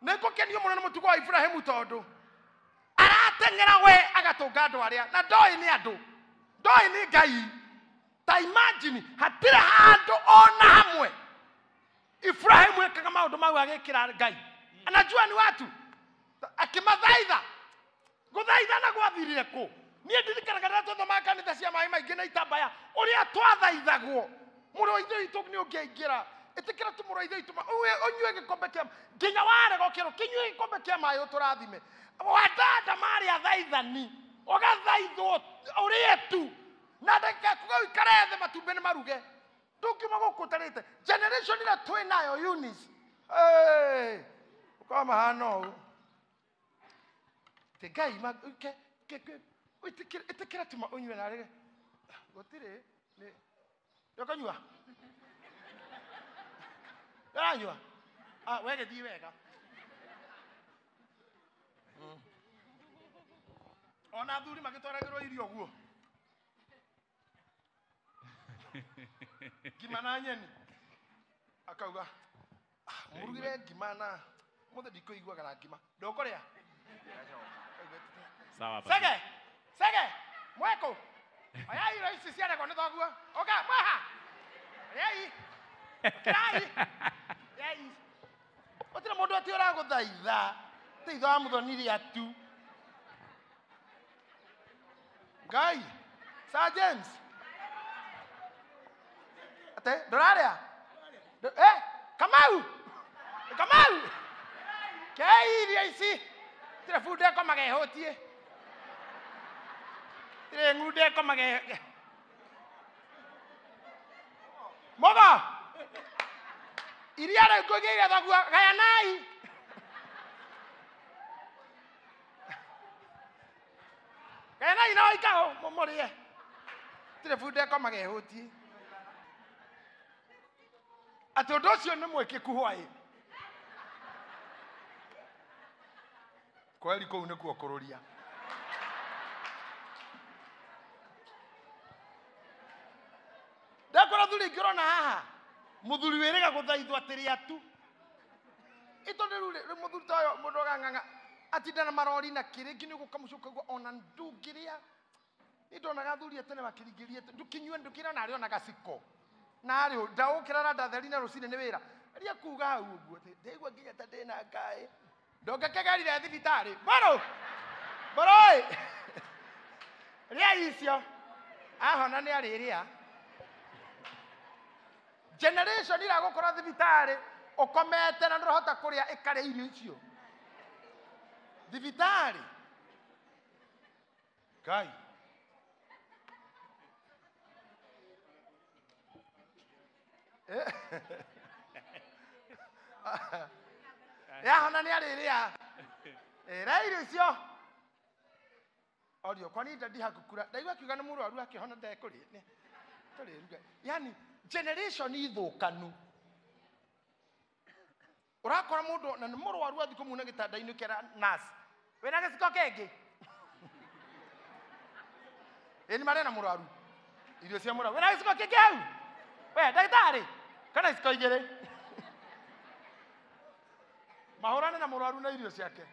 Nĩngũkenio mũno nĩ mũtugo wa Ibrahimu tondũ arateng'era we agatũnga andũ arĩa na ndoĩ nĩ andũ, ndoĩ nĩ Ngai. Ta imagine hatirĩ handũ ona hamwe Ibrahimu ekaga maũndũ mau agĩkĩra Ngai. Anajua ni watu akimathaitha gũthaithana gwathirire kũ? Niĩ ndirikanaga rĩrĩa twathomaga kanitha cia maĩ maingĩ na itambaya ũrĩa twathaithagwo mũrũ wa ithe witũ nĩ ũngĩaingĩra ĩtĩkĩra tu mũrũ wa ithe witũ ũnyue gĩkombe kĩa nginya warega ũkĩrwo kĩnyue gĩkombe kĩa maĩ ũtũrathime. Wadada marĩ athaithani ũgathaithwo ũrĩe tu na ndagĩka kuga ũikare thĩ matumbĩ nĩ maruge ndũngiuma gũkũ ũtarĩte. Generation ĩrĩa twĩ nayo Eunice, ũkorwo mahana ũũ Te Ngai ĩtĩkĩra tu ũnyue na rĩrĩ gũtirĩ nĩ ũkanyua ndĩranyua. Ah, we gĩthiĩ wega. Ona athuri magĩtwaragĩrwo irio ũguo ngima na nyeni akauga mũrugire ngima na mũthĩ ndikũiguaga na ngima ndũkũrĩa. Sawa. Sege sege mweko oya irio ici ciaregwo nĩ thoguo ũka mwaha rĩai ũkĩrai rĩai gũtirĩ mũndũ atĩ ũragũthaitha teitho wa mũthoni rĩa tu. Ngai Sir James ate ndũrarĩa Kamau Kamau kei irio ici tirĩ bunda ĩkomaga ĩhũtiĩ tirĩ ng'unda ĩkomaga Mogo iria rĩu ngũigĩire thoguo gayanai. Gayanai na waikao mũrĩe tirĩ bunda ĩkomaga ĩhũtiĩ. Atĩ ũndũ ũcio nĩ mwĩkĩku hwaĩ kweri kũu nĩkuo kũrũria. Ndakora thuri ingĩ ũrona haha mũthuri wĩrĩga gũthaithwo atĩ rĩa tu ĩtondũ rĩu mũthuri ta ũyũ mũndũ agang'ang'a atinda na marori na kĩrĩngĩ nĩ ũgũkamũcoka ũguo ona ndũngĩrĩa. Nĩ ndonaga athuri a tene makĩringĩria ndũkĩnyue ndũkĩrĩa ona arĩ ona gaciko na arĩ ndaũkĩra na ndatheri na rũcinĩ nĩ wĩra aria kuga hau ũguo ndaigua nginya ta ndĩna ngaĩ ndũngĩkĩgerire thibitarĩ mbũrũ mbũrũ rĩa icio ahona nĩ arĩrĩa. Generation ĩragũkora thibitarĩ ũkomete na ndũrahota kũrĩa ĩkarĩa irio icio thibitarĩ. Ngai yahona nĩ arĩrĩa ĩra irio icio orio kwani ndadi hakukura ndaigua akiuga nĩ mũrwaru akĩhona ndekũrĩa tũrĩruga. Yani generation ithũkanu ũrakora mũndũ na nĩ mũrwaru athiĩ kũmuna gĩtanda-inĩ kĩra nurse wĩna gĩciko kĩngĩ ĩni marĩa na mũrwaru irio cia mũrwaru wĩna gĩciko kĩngĩ hau we ndagĩtarĩ kana iciko igĩrĩ mahũrane na mũrwaru na irio ciake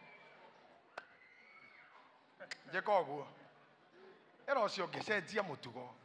njĩka ũguo ĩra ũcio ũngĩ cenjia mũtugo.